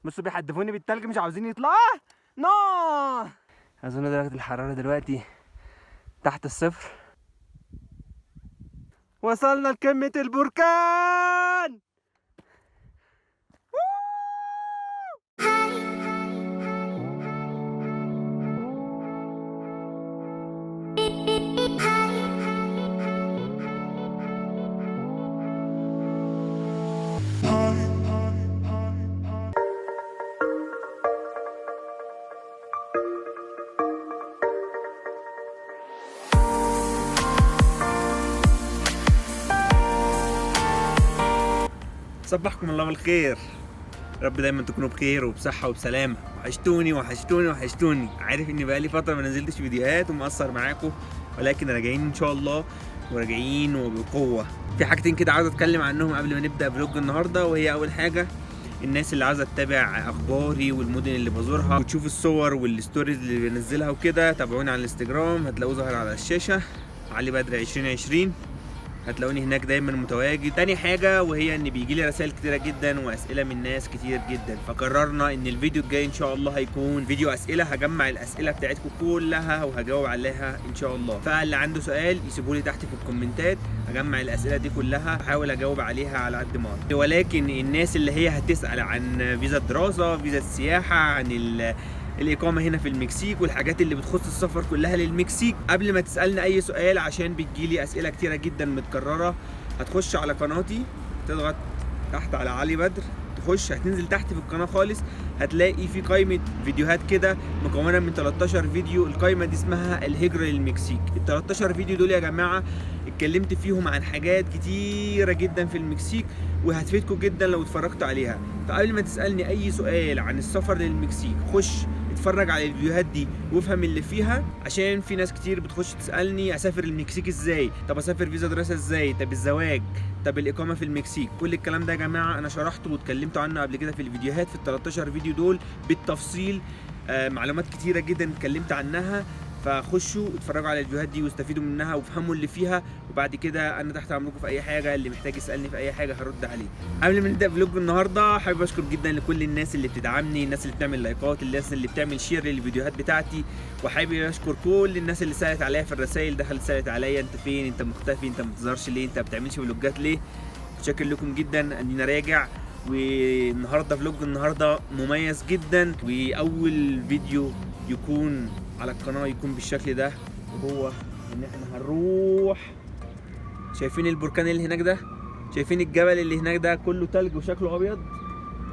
بصوا بيحدفوني بالتلج، مش عاوزين يطلعوا. no، اظن درجة الحرارة دلوقتي تحت الصفر. وصلنا لقمة البركان. صبحكم الله بالخير، رب دايما تكونوا بخير وبصحة وبسلامة. وحشتوني وحشتوني وحشتوني. عارف اني بقالي فترة ما نزلتش فيديوهات ومقصر معاكم، ولكن راجعين ان شاء الله، وراجعين وبقوة. في حاجتين كده عاوز اتكلم عنهم قبل ما نبدأ vlog النهاردة، وهي اول حاجة الناس اللي عاوزة تتابع اخباري والمدن اللي بزورها وتشوف الصور وال stories اللي بنزلها وكده، تابعوني على الانستجرام، هتلاقوه ظاهر على الشاشة، علي بدر 2020، هتلاقوني هناك دايما متواجد. تاني حاجة وهي ان بيجي لي رسائل كتيرة جدا واسئلة من ناس كتير جدا، فقررنا ان الفيديو الجاي ان شاء الله هيكون فيديو اسئلة، هجمع الاسئلة بتاعتكم كلها وهجاوب عليها ان شاء الله. فاللي عنده سؤال يسيبه لي تحت في الكومنتات، هجمع الاسئلة دي كلها هحاول اجاوب عليها على قد ما اقدر. ولكن الناس اللي هي هتسأل عن فيزا الدراسة، فيزا السياحة، عن الإقامة هنا في المكسيك والحاجات اللي بتخص السفر كلها للمكسيك، قبل ما تسألني أي سؤال عشان بتجيلي أسئلة كتيرة جدا متكررة، هتخش على قناتي، تضغط تحت على علي بدر، تخش هتنزل تحت في القناة خالص، هتلاقي في قائمة فيديوهات كده مكونة من 13 فيديو. القائمة دي اسمها الهجرة للمكسيك. ال 13 فيديو دول يا جماعة اتكلمت فيهم عن حاجات كتيرة جدا في المكسيك وهتفيدكم جدا لو اتفرجتوا عليها. فقبل ما تسألني أي سؤال عن السفر للمكسيك، خش اتفرج على الفيديوهات دي وافهم اللي فيها، عشان في ناس كتير بتخش تسألني اسافر المكسيك ازاي، طب اسافر فيزا دراسة ازاي، طب الزواج، طب الإقامة في المكسيك. كل الكلام ده يا جماعة انا شرحته واتكلمت عنه قبل كده في الفيديوهات في ال 13 فيديو دول بالتفصيل، معلومات كتيرة جدا اتكلمت عنها. فخشوا اتفرجوا على الفيديوهات دي واستفيدوا منها وافهموا اللي فيها، وبعد كده انا تحت امركم في اي حاجة، اللي محتاج يسالني في اي حاجة هرد عليه. قبل ما نبدا vlog النهارده حابب اشكر جدا لكل الناس اللي بتدعمني، الناس اللي بتعمل لايكات، الناس اللي بتعمل share للفيديوهات بتاعتي، وحابب اشكر كل الناس اللي سالت عليا في الرسائل، دخلت سالت عليا انت فين، انت مختفي، انت ما بتظهرش ليه، انت ما بتعملش فلوجات ليه. متشكر لكم جدا اني راجع، والنهارده vlog النهارده مميز جدا، واول فيديو يكون على القناة يكون بالشكل ده، وهو ان احنا هنروح. شايفين البركان اللي هناك ده؟ شايفين الجبل اللي هناك ده كله تلج وشكله ابيض؟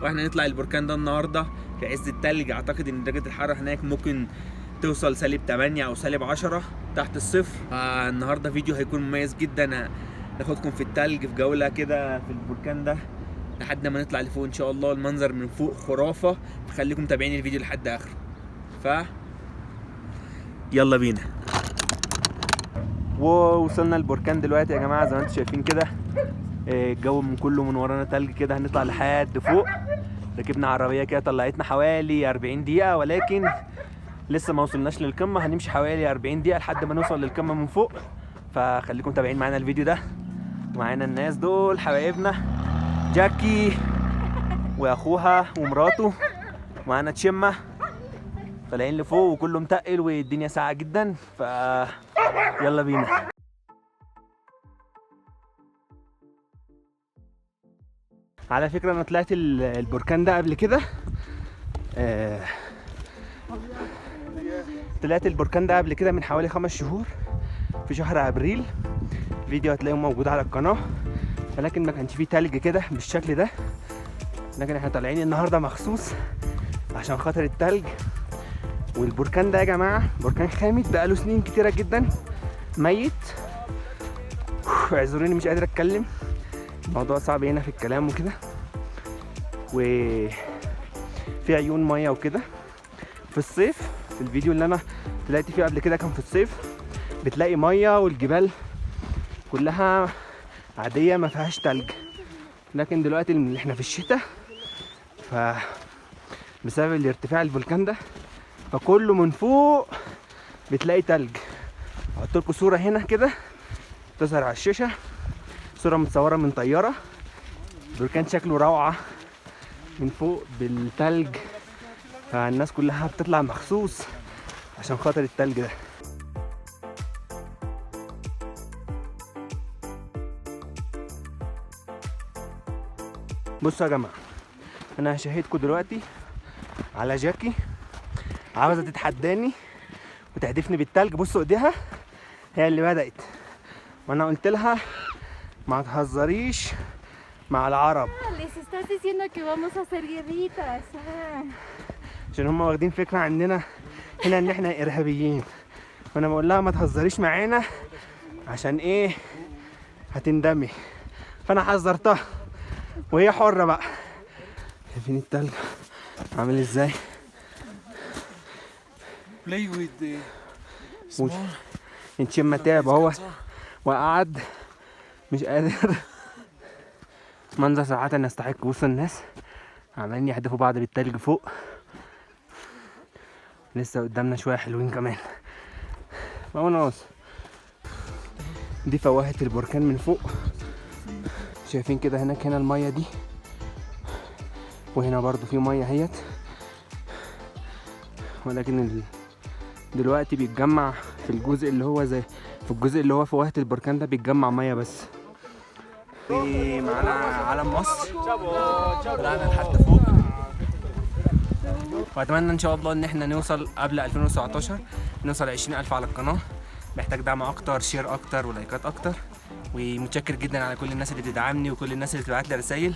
واحنا نطلع البركان ده النهارده في عز التلج. اعتقد ان درجة الحرارة هناك ممكن توصل سالب 8 او سالب 10 تحت الصفر. فالنهارده فيديو هيكون مميز جدا، ناخدكم في التلج في جولة كده في البركان ده لحد ما نطلع لفوق ان شاء الله. المنظر من فوق خرافة، فخليكم متابعين الفيديو لحد اخره. ف يلا بينا. ووصلنا البركان دلوقتي يا جماعة، زي ما انتم شايفين كده الجو من كله من ورانا تلج كده. هنطلع لحد فوق، ركبنا عربية كده طلعتنا حوالي 40 دقيقة، ولكن لسه ما وصلناش للقمة، هنمشي حوالي 40 دقيقة لحد ما نوصل للقمة من فوق. فخليكم متابعين معانا الفيديو ده، معانا الناس دول حبايبنا جاكي واخوها ومراته، معانا تشمة، طالعين لفوق وكله متقل والدنيا ساقعة جدا. ف يلا بينا. على فكرة انا طلعت البركان ده قبل كده، طلعت البركان ده قبل كده من حوالي 5 شهور في شهر ابريل. فيديو هتلاقيه موجود على القناة، ولكن ما كانش فيه تلج كده بالشكل ده، لكن احنا طالعين النهارده مخصوص عشان خاطر التلج. والبركان ده يا جماعة بركان خامد بقاله سنين كتيرة جدا ميت. اعذروني مش قادر اتكلم، الموضوع صعب هنا في الكلام وكده. وفي عيون مية وكده في الصيف. في الفيديو اللي انا طلعت فيه قبل كده كان في الصيف، بتلاقي مية والجبال كلها عادية ما فيهاش تلج، لكن دلوقتي اللي احنا في الشتاء، ف بسبب الارتفاع الفولكان ده فكله من فوق بتلاقي تلج. هحط لكم صورة هنا كده تظهر على الشاشة، صورة متصورة من طيارة. البركان شكله روعة، من فوق بالتلج، فالناس كلها بتطلع مخصوص عشان خاطر التلج ده. بصوا يا جماعة، انا هشاهدكم دلوقتي على جاكي عاوزة تتحداني وتحدفني بالتلج. بصوا ايديها هي اللي بدأت، وانا قلت لها ما تهزريش مع العرب. Les estás diciendo que vamos a hacer guerritas. عشان هم واخدين فكرة عندنا هنا ان احنا ارهابيين، فانا بقول لها ما تهزريش معانا عشان ايه هتندمي، فانا حذرتها وهي حرة بقى. شايفين التلج عامل ازاي؟ Play with the small. انشما تعب اهو وقعد مش قادر. منظر صراحة يستحق. بصوا الناس عمالين يحدفوا بعض بالتلج فوق، لسه قدامنا شوية حلوين كمان. Vámonos. دي فواهة البركان من فوق، شايفين كده هناك هنا المية دي، وهنا برضو في مية اهيت، ولكن دلوقتي بيتجمع في الجزء اللي هو زي في الجزء اللي هو فواهة البركان ده بيتجمع مية بس. في معانا علم مصر، طلعنا لحد فوق، واتمنى ان شاء الله ان احنا نوصل قبل 2019 نوصل 20,000 على القناة. محتاج دعم اكتر، share اكتر، ولايكات اكتر، ومتشكر جدا على كل الناس اللي بتدعمني وكل الناس اللي بتبعت لي رسايل.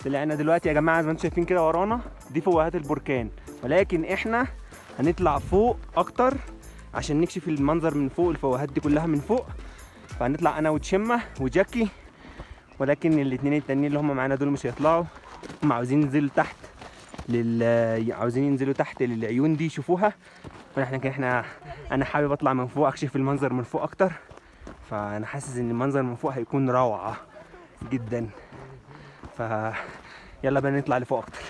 طلعنا دلوقتي يا جماعة زي ما انتم شايفين كده ورانا دي فوهات البركان، ولكن احنا هنطلع فوق اكتر عشان نكشف المنظر من فوق، الفوهات دي كلها من فوق. فهنطلع انا وتشمة وجاكي، ولكن الاتنين التانيين اللي هم معانا دول مش هيطلعوا، هم عاوزين ينزلوا تحت عاوزين ينزلوا تحت للعيون دي يشوفوها. فاحنا كده انا حابب اطلع من فوق اكشف المنظر من فوق اكتر، فانا حاسس ان المنظر من فوق هيكون روعة جدا. ف يلا بقى نطلع لفوق اكتر.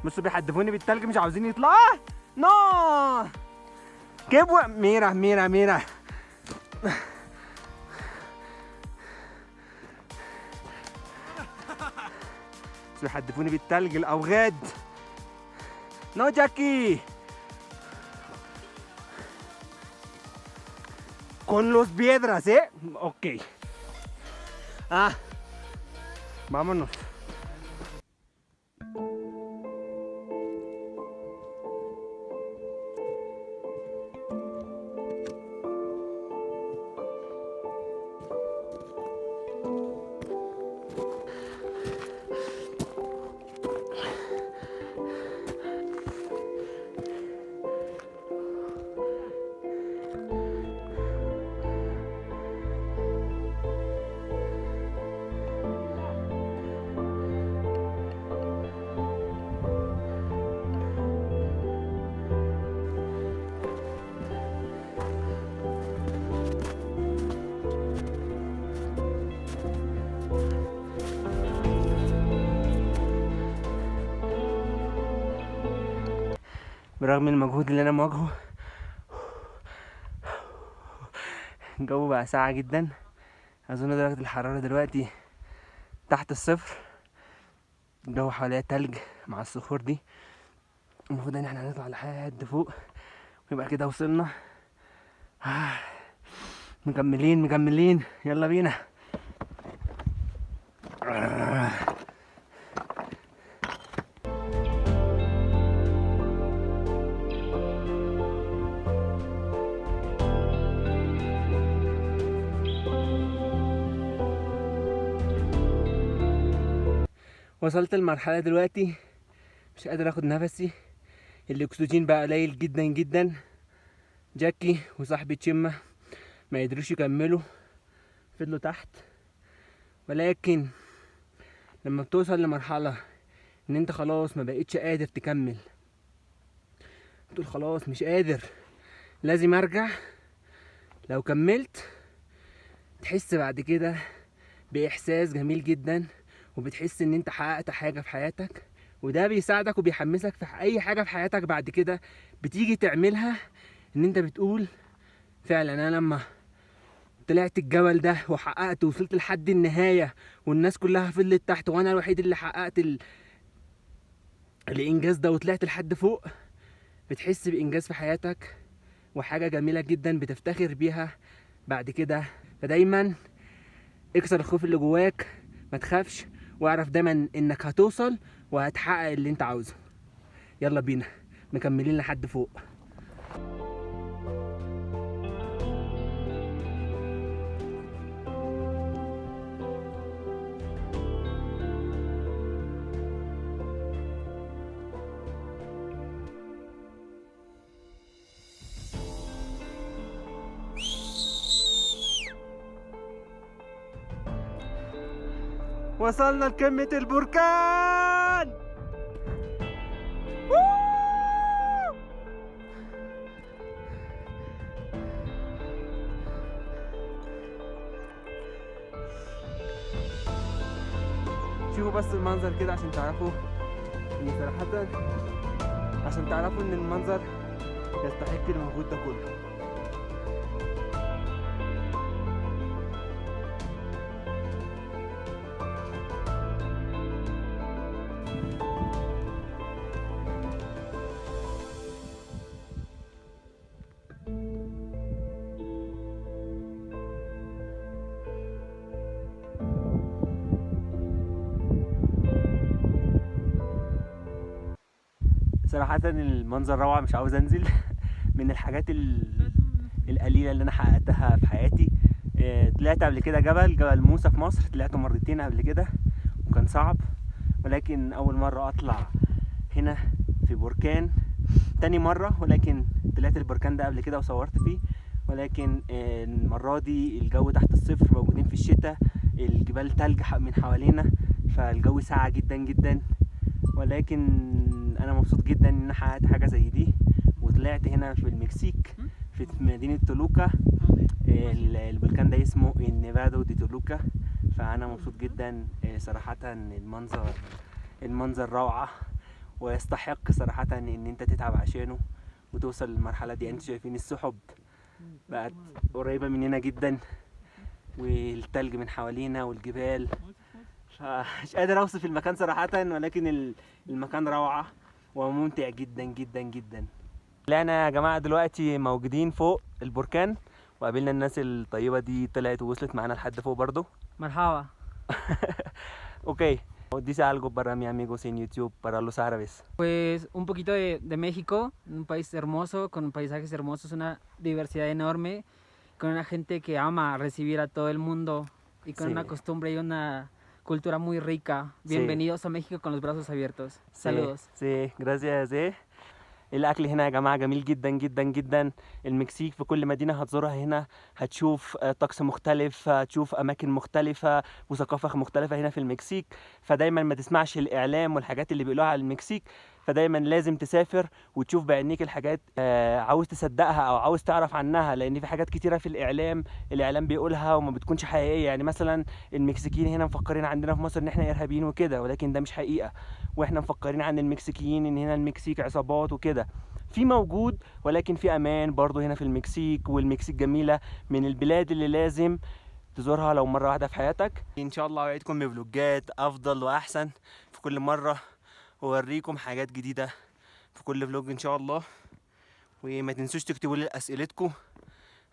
بصوا بيحدفوني بالتلج، مش عاوزين يطلعوا. No كيبوا mira mira mira. بيحدفوني بالتلج الاوغاد. No جاكي con los piedras, ¿eh? Ok. Ah, vámonos. برغم المجهود اللي انا مواجهه، الجو بقى ساقع جدا، اظن درجة الحرارة دلوقتي تحت الصفر، الجو حواليا تلج مع الصخور دي. المفروض ان احنا هنطلع لحد فوق ويبقى كده وصلنا. مكملين مكملين، يلا بينا. وصلت المرحلة دلوقتي مش قادر اخد نفسي، الاكسجين بقى قليل جدا جدا. جاكي وصاحبي تشيما ما قدروش يكملوا، فضلوا تحت. ولكن لما بتوصل لمرحلة ان انت خلاص ما بقيتش قادر تكمل، تقول خلاص مش قادر، لازم ارجع. لو كملت تحس بعد كده باحساس جميل جدا، وبتحس ان انت حققت حاجة في حياتك، وده بيساعدك وبيحمسك في اي حاجة في حياتك بعد كده بتيجي تعملها، ان انت بتقول فعلا انا لما طلعت الجبل ده وحققت ووصلت لحد النهاية والناس كلها فضلت تحت وانا الوحيد اللي حققت الانجاز ده وطلعت لحد فوق. بتحس بانجاز في حياتك وحاجة جميلة جدا بتفتخر بيها بعد كده. فدايما اكسر الخوف اللي جواك، ما تخافش، واعرف دايما انك هتوصل وهتحقق اللي انت عاوزه. يلا بينا مكملين لحد فوق. وصلنا لقمة البركان. شوفوا بس المنظر كده عشان تعرفوا ان صراحة، عشان تعرفوا ان المنظر يستحق المجهود ده كله. صراحة المنظر روعة، مش عاوز انزل. من الحاجات القليلة اللي انا حققتها في حياتي. طلعت قبل كده جبل موسى في مصر، طلعته مرتين قبل كده وكان صعب، ولكن اول مرة اطلع هنا في بركان، تاني مرة ولكن طلعت البركان ده قبل كده وصورت فيه، ولكن المرة دي الجو تحت الصفر، موجودين في الشتاء، الجبال تلج من حوالينا، فالجو ساقع جدا جدا، ولكن انا مبسوط جدا ان انا حققت حاجة زي دي وطلعت هنا في المكسيك في مدينة تولوكا. البركان ده اسمه ال Nevado de Toluca، فانا مبسوط جدا صراحة. المنظر روعه ويستحق صراحة ان انت تتعب عشانه وتوصل للمرحلة دي. انتوا شايفين السحب بقت قريبه مننا جدا، والتلج من حوالينا والجبال، مش قادر اوصف المكان صراحة، ولكن المكان روعة وممتع جدا جدا جدا. طلعنا يا جماعة دلوقتي موجودين فوق البركان، وقابلنا الناس الطيبة دي، طلعت ووصلت معانا لحد فوق برضو. مرحبا. Ok, dice algo para mi amigos en YouTube, para los árabes. Pues un poquito de México, un país hermoso, con paisajes hermosos, una diversidad enorme, con una gente que ama recibir a todo el mundo y con Sí. una costumbre y una cultura muy rica. Bienvenidos a México con los brazos abiertos. Saludos. Sí, gracias. الاكل هنا يا جماعة جميل جدا جدا جدا. المكسيك في كل مدينة هتزورها هنا هتشوف طقس مختلف، هتشوف اماكن مختلفة وثقافة مختلفة هنا في المكسيك. فدايما ما تسمعش الاعلام والحاجات اللي بيقولوها على المكسيك، فدايما لازم تسافر وتشوف بعينيك الحاجات عاوز تصدقها او عاوز تعرف عنها، لان في حاجات كتيرة في الاعلام بيقولها وما بتكونش حقيقية. يعني مثلا المكسيكيين هنا مفكرين عندنا في مصر ان احنا ارهابيين وكده، ولكن ده مش حقيقة. واحنا مفكرين عن المكسيكيين ان هنا المكسيك عصابات وكده، في موجود، ولكن في امان برضو هنا في المكسيك. والمكسيك جميلة، من البلاد اللي لازم تزورها لو مرة واحدة في حياتك. ان شاء الله اوعدكم بفلوجات افضل واحسن في كل مرة، واوريكم حاجات جديدة في كل vlog ان شاء الله. وما تنسوش تكتبوا لي اسئلتكم،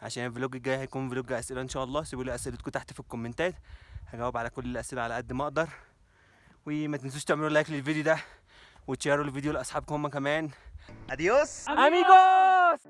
عشان ال vlog الجاي هيكون vlog اسئلة ان شاء الله. سيبوا لي اسئلتكم تحت في الكومنتات، هجاوب على كل الاسئلة على قد ما اقدر. وما تنسوش تعملوا like للفيديو ده وتشيروا الفيديو لاصحابكم هم كمان. Adiós amigos.